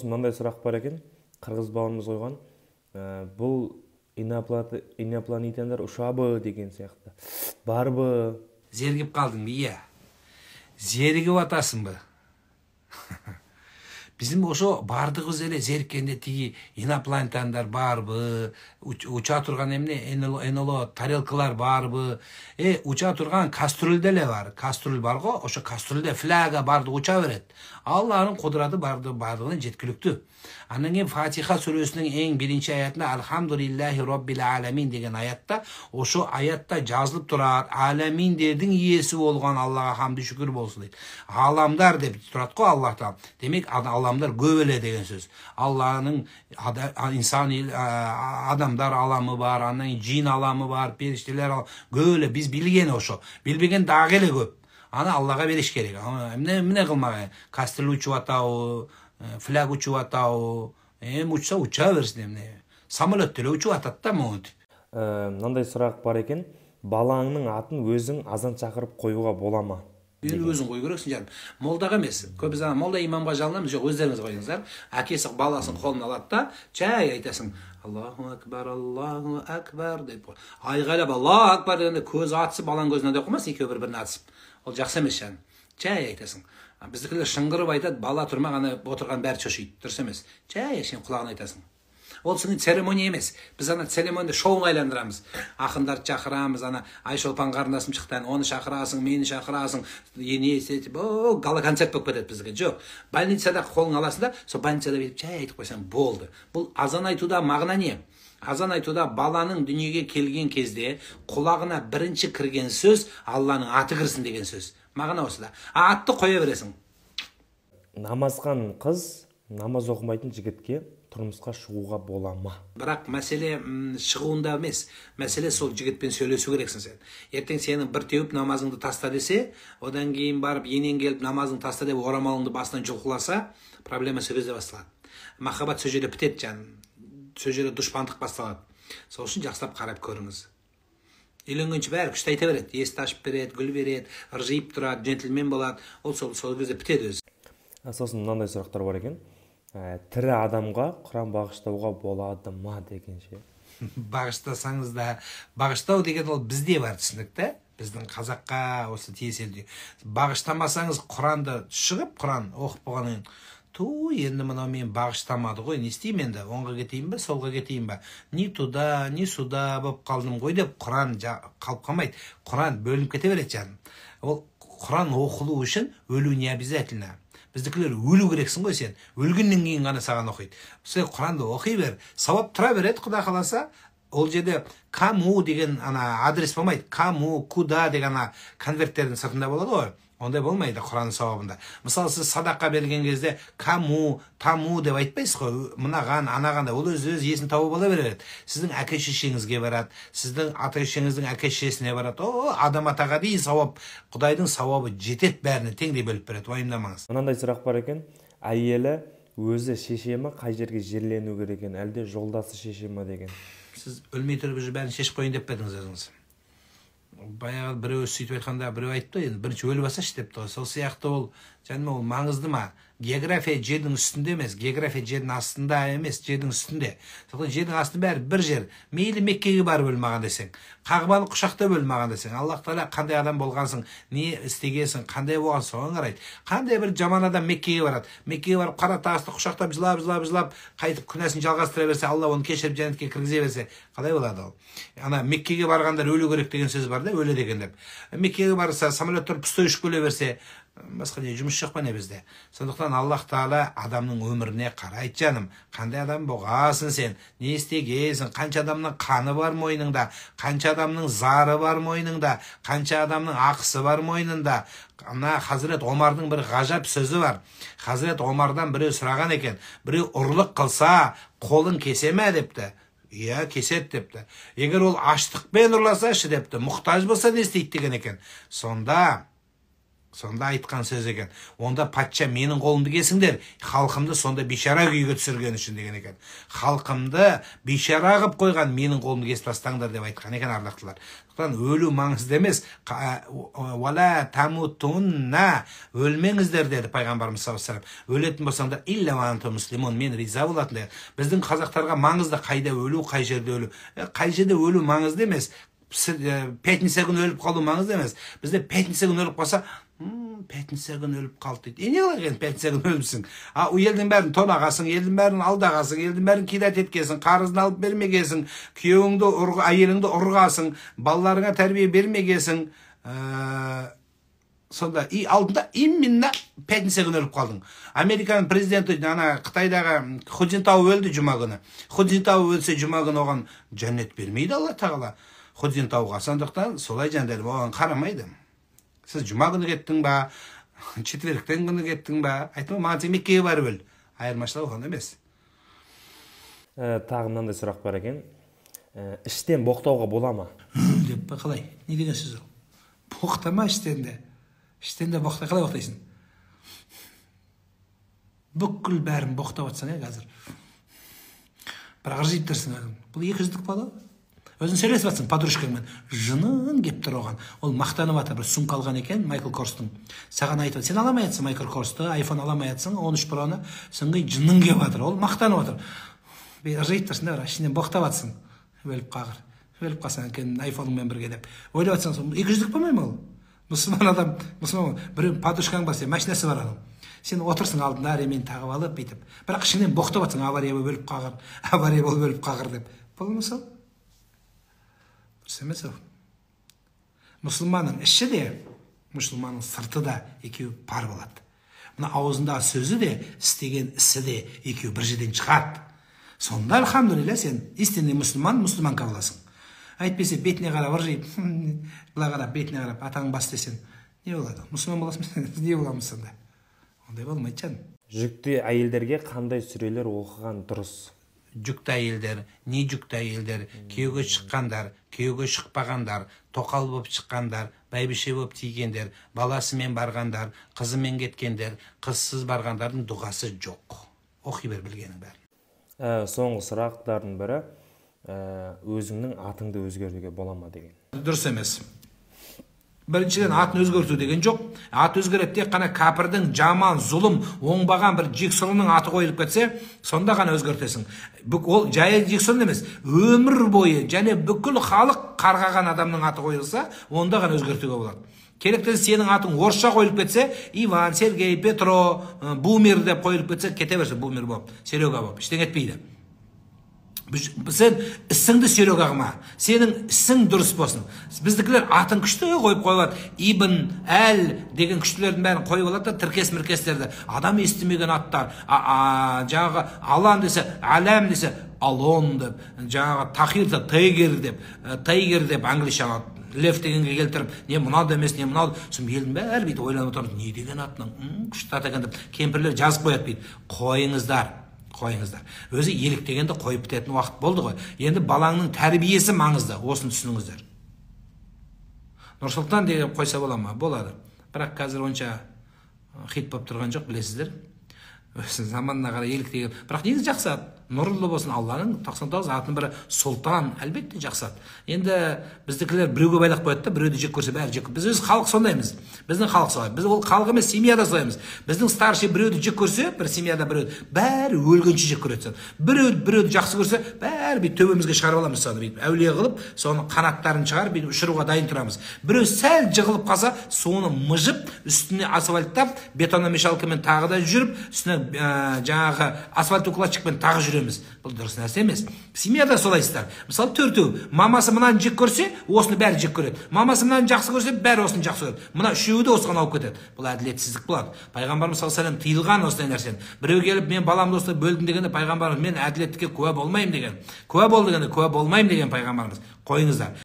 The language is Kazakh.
Мынандай сұрақ бар екен, қырғыз бауырымыз қойған. Бұл инопланетяндар ұшабы деген сияқты. Барбы? Зерігіп қалдың ба? Иә. Зерігіп атасың ба? Bizim ошо бардыгыбыз эле зериккенде тиги инопланетяндар барбы, уча турган эмне НЛО тарелкалар барбы, уча турган кастрюль деле бар. Кастрюль бар го, ошо кастрюльде фляга бардыгы уча берет. Алланын кудураты бардыгына жеткиликтүү. Андан кийин Фатиха сүрөсүнүн эң биринчи аятында Алхамдулиллахи роббил аламин деген аятта, ошо аятта жазылып турат, аламиндердин ээси болгон Аллага хамды шүкүр болсун дейт. Аламдар деп турат го Аллах Таала. Демек, аламдар көп эле деген сөз. Алланын инсан, адамдар аламы бар, андан кийин жин аламы бар, периштелер көп эле. Биз билген ошо. Билбеген дагы эле көп. Аны Аллага бериш керек. Эмне кылмак? Кастрюль учуп атабы, фляг учуп атабы, эми учса уча берсин эмне. Самолет деле учуп атат да монтип. Мындай сұрақ бар екен. Балаңның атын өзің азан шақырып қоюға бола ма? Енді өзің қою керексің жаным. Молдаға емес. Көп біз ана молда имамға жалынамыз, жоқ, өздеріңіз қойыңыздар. Әкесі баласын қолына алады да, жай айтасың. Аллаху акбар, Аллаху акбар деп. Айғайлап Аллаху акбар дегенде көзі атысып, баланың көзіне де қоймас, екеуі бір-біріне атысып. Ол жақсы емес жаным. Жай айтасың. Біздікілер шыңғырып айтады, бала тұрмақ, ана отырған бәрі шошиды. Дұрыс емес. Жай сен құлағына айтасың. Ол сенің церемония емес. Біз ана церемонияны шоуға айландырамыз. Ақындарды шақырамыз, ана Айшолпан қарындасым шықты, оны шақырасың, мені шақырасың, ене етіп, о, гала концерт болып кетеді бізге. Жоқ, больницада қолыңа аласың да, сол больницада бүйтіп жай айтып қойсаң болды. Бұл азан айтуда мағына не? Азан айтуда баланың дүниеге келген кезде құлағына бірінші кірген сөз Алланың аты кірсін деген сөз. Мағына осыда. Атты қоя бересің. Намазхан қыз намаз оқымайтын жігітке тұрмысқа шығуға бола ма? Бірақ мәселе шығуында емес. Мәселе сол жігітпен сөйлесу керексің сен. Ертең сені бір теуіп намазыңды таста десе, одан кейін барып енең келіп намазыңды таста деп орамалыңды басынан жұлқыласа, проблема сол кезде басталады. Махаббат сол жерде бітеді жаным. Сол жерде дұшпандық басталады. Сол үшін жақсылап қарап көріңіз. Үйленгенше бәрі күшті айта береді. Есікті ашып береді, гүл береді, ыржиып тұрады, джентльмен болады. Ол сол кезде бітеді өзі. Сосын мынандай сұрақтар бар екен. Тірі адамға Құран бағыштауға болады ма дегенше? Бағыштасаңыз да, бағыштау деген ол бізде бар түсінік та, біздің қазаққа осы тиесілі. Бағыштамасаңыз Құранды шығып, Құран оқып болғаннан кейін, ту, енді мынау мен бағыштамады ғой, не істеймін енді, оңға кетейін бе, солға кетейін бе, ни туда, ни сюда болып қалдым ғой деп Құран қалып қалмайды. Құран бөлініп кете береді жаным. Ол Құран оқылу үшін өлу не обязательно. Біздікілер өлу керексің ғой сен. Өлгеннен кейін ғана саған оқиды. Сен Құранды оқи бер, сауап тұра береді, Құда қаласа. Ол жерде кому деген ана адрес болмайды. Кому, куда деген ана конверттердің сыртында болады ғой. Ондай болмайды Құран сауабында. Мысалы, сіз садақа берген кезде кому, таму деп айтпайсыз ғой. Мынаған, анаған да. Ол өз есін тауып ала береді. Сіздің әке шешеңізге барады, сіздің ата шешеңіздің әке шешесіне барады. О, Адам атаға дейін сауап, Құдайдың сауабы жетеді, бәріне теңдей бөліп береді. Уайымдамаңыз. Мынандай сұрақ бар екен. Әйелі өзі шеше ме, қай жерге жерлену керек екен, әлде жолдасы шеше ме деген. Сіз өлмей тұрып уже бәрін шешіп қояйын деп пе едіңіз өзіңіз? Баяғы біреу сөйтіп айтқанда біреу айтты, енді бірінші өліп алсашы депті ғой. Сол сияқты ол, жаным, ол маңызды ма? География жердің үстінде емес, география жердің астында емес, жердің үстінде. Сондықтан жердің астының бәрі бір жер. Мейлі Меккеге барып өл маған десең, Қағбаны құшақтап өл маған десең, Аллах Тағала қандай адам болғансың, не істегенсің, қандай болғансың, соған қарайды. Қандай бір жаман адам Меккеге барады. Меккеге барып қара тасты құшақтап жылап, жылап, жылап, қайтып күнәсін жалғастыра берсе, Алла оны кешіріп жәннатке кіргізе берсе, қалай болады ол? Ана Меккеге барғандар өлу керек деген сөз бар да, өледі екен деп. Меккеге барса, самолеттер пустой ұшып келе берсе, басқа не жұмыс жоқ па не бізде? Сондықтан Аллах Тағала адамның өміріне қарайды жаным. Қандай адам болғансың сен, не істегенсің, қанша адамның қаны бар мойныңда, қанша адамның зары бар мойныңда, қанша адамның ақысы бар мойныңда. Мына Хазірет Омардың бір ғажап сөзі бар. Хазірет Омардан біреу сұраған екен, біреу ұрлық қылса, қолын кесе ме депті. Иә, кеседі депті. Егер ол аштықпен ұрласашы депті, мұқтаж болса не істейді деген екен. Сонда Сонда айтқан сөз екен. Онда патша менің қолымды кесіңдер, халқымды сонда бейшара күйге түсірген үшін деген екен. Халқымды бейшара қылып қойған менің қолымды кесіп тастаңдар деп айтқан екен ардақтылар. Сондықтан өлу маңызды емес. Уала тамутунна, өлмеңіздер деді пайғамбарымыз саллаллаху алейхи вассалам. Өлетін болсаңдар илля ва антум муслимун, мен риза болатын деді. Біздің қазақтарға маңызды қайда өлу, қай жерде өлу. Қай жерде өлу маңызды емес. Пятница күні өліп қалу маңызды емес. Бізде пятница күні өліп қалса, пятница күні өліп қалды дейді. Не қылайық енді пятница күні өліпсің? А елдің бәрін тонағасың, елдің бәрін алдағасың, елдің бәрін кидать еткенсің, қарызын алып бермегенсің, күйеуіңді, әйеліңді ұрғасың, балаларыңа тәрбие бермегенсің. Сонда и алдында именно пятница күні өліп қалдың. Американың президенті ана Қытайдағы Ху Цзиньтао өлді жұма күні. Ху Цзиньтао өлсе жұма күні оған жәннет бермейді Алла Тағала. Ху Цзиньтаоға. Сондықтан солай жандарым оған қарамайды. Сіз жұма күні кеттің ба, четверктен күні кеттің ба, айттым маған сен Меккеге барып өл. Айырмашылығы оған емес. Тағы мынандай сұрақ бар екен. Іштен боқтауға бола ма? Деп па, қалай? Не деген сөз ол? Боқтама іштен де. Іштен де боқта, қалай боқтайсың? Бүкіл бәрін боқтап жатсаң, қазір. Бірақ ыржиып тұрсың. Бұл екі жүздік бала. Өзің сөйлесіп жатсың подружкаңмен. Жының кеп тұр оған. Ол мақтанып жатыр, бір сумка алған екен Майкл Корстың. Саған айтып, сен ала алмай жатсың Майкл Корсты, айфон ала алмай жатсың, 13 Проны. Соңғы жының кеп жатыр. Ол мақтанып жатыр. Ыржиып тұрсың да, бірақ ішінен боқтап жатсың. Өліп қағыр. Өліп қалсаң екен айфоныңмен бірге деп. Ойлап жатсаң, екі жүздік болмай ма ол? Мұсылман адам, мұсылман, біреу подружкаң бар, сен машинасы бар адам. Сен отырсың алдында ремень тағып алып бүйтіп. Бірақ ішіңнен боқтап жатсың, авария болып өліп қағыр, авария болып өліп қағыр деп. Бұл мысал? Дұрыс емес ол. Мұсылманның іші де, мұсылманның сырты да екеуі пар болады. Мына аузындағы сөзі де, істеген ісі де екеуі бір жерден шығады. Сонда альхамдулилля сен истинный мұсылман, мұсылманка боласың. Әйтпесе бетіне қарап ыржиып, былай қарап, бетіне қарап, атаң бас десең, не болады? Мұсылман боласың, не боламыз сонда? Ондай болмайды жаным. Жүкті әйелдерге қандай сүрелер оқыған дұрыс? Жүкті әйелдер, не жүкті әйелдер, күйеуге шыққандар, күйеуге шықпағандар, тоқал болып шыққандар, бәйбіше болып тигендер, баласымен барғандар, қызымен кеткендер, қызсыз барғандардың дұғасы жоқ. Оқи бер білгенің бәрін. Соңғы сұрақтардың бірі, өзіңнің атыңды өзгертуге бола ма деген. Дұрыс емес. Біріншіден, атын өзгерту деген жоқ. Ат өзгереді тек қана кәпірдің жаман, зұлым, оңбаған бір жексұрынның аты қойылып кетсе, сонда ғана өзгертесің. Ол жай жексұрын емес, өмір бойы және бүкіл халық қарғаған адамның аты қойылса, онда ғана өзгертуге болады. Керек сенің атың орысша қойылып кетсе, Иван, Сергей, Петро, Бумер деп қойылып кетсе, кете берсе Бумер болып, Серега болып, ештеңе етпейді. Сен ісіңді Серега қылма, сенің ісің дұрыс болсын. Біздікілер атын күшті қойып қойып алады. Ибн, Әл деген күштілердің бәрін қойып алады да, тіркес-міркестерді. Адам естімеген аттар. Жаңағы Алан десе, Әләм десе, Алон деп, жаңағы Тахир десе, Тайгер деп, Тайгер деп английша лев дегенге келтіріп, не мынау да емес, не мынау. Сосын елдің бәрі бүйтіп ойланып отырмыз, не деген атының, күшті ат екен деп кемпірлер жазып қояды бүйтіп. Қойыңыздар. Қойыңыздар. Өзі еліктегенді қойып бітетін уақыт болды ғой. Енді балаңның тәрбиесі маңызды, осыны түсініңіздер. Нұрсұлтан деген қойса бола ма? Болады. Бірақ қазір онша хит болып тұрған жоқ, білесіздер. Өзі заманына қарай еліктеген. Бірақ негізі жақсы ат. Нұрлы болсын, Алланың 99 атының бірі Сұлтан, әлбетте жақсы ат. Енді біздікілер біреуге байлап қояды да, біреуді жек көрсе бәрі жек. Біз өз халық сондаймыз. Біздің халық солай. Біз ол халық емес, семьяда солаймыз. Біздің старший біреуді жек көрсе, бір семьяда біреуді, бәрі өлгенше жек көреді соны. Біреуді жақсы көрсе, бәрі бүйтіп төбемізге шығарып аламыз соны, бүйтіп әулие қылып, соның қанаттарын шығарып, бүйтіп ұшыруға дайын тұрамыз. Біреу сәл жығылып қалса, соны мыжып, үстіне асфальттап, бетономешалкамен тағы да жүріп, үстіне жаңағы асфальт укладчикпен тағы жүреміз. Бұл дұрыс нәрсе емес. Семьяда солайсыздар. Мысалы, төртеу, мамасы мынаны жек көрсе, осыны бәрі жек көреді. Мамасы мынаны жақсы көрсе, бәрі осыны жақсы көреді. Мына үшеуі де осыған ауып кетеді. Бұл әділетсіздік болады. Пайғамбарымыз саллаллаху алейхи вассалам тыйылған осындай нәрсені. Біреу келіп, мен баламды осылай бөлдім дегенде, пайғамбарымыз мен әділеттікке куә болмаймын деген. Куә бол дегенде, куә болмаймын деген пайғамбарымыз. Қойыңыздар.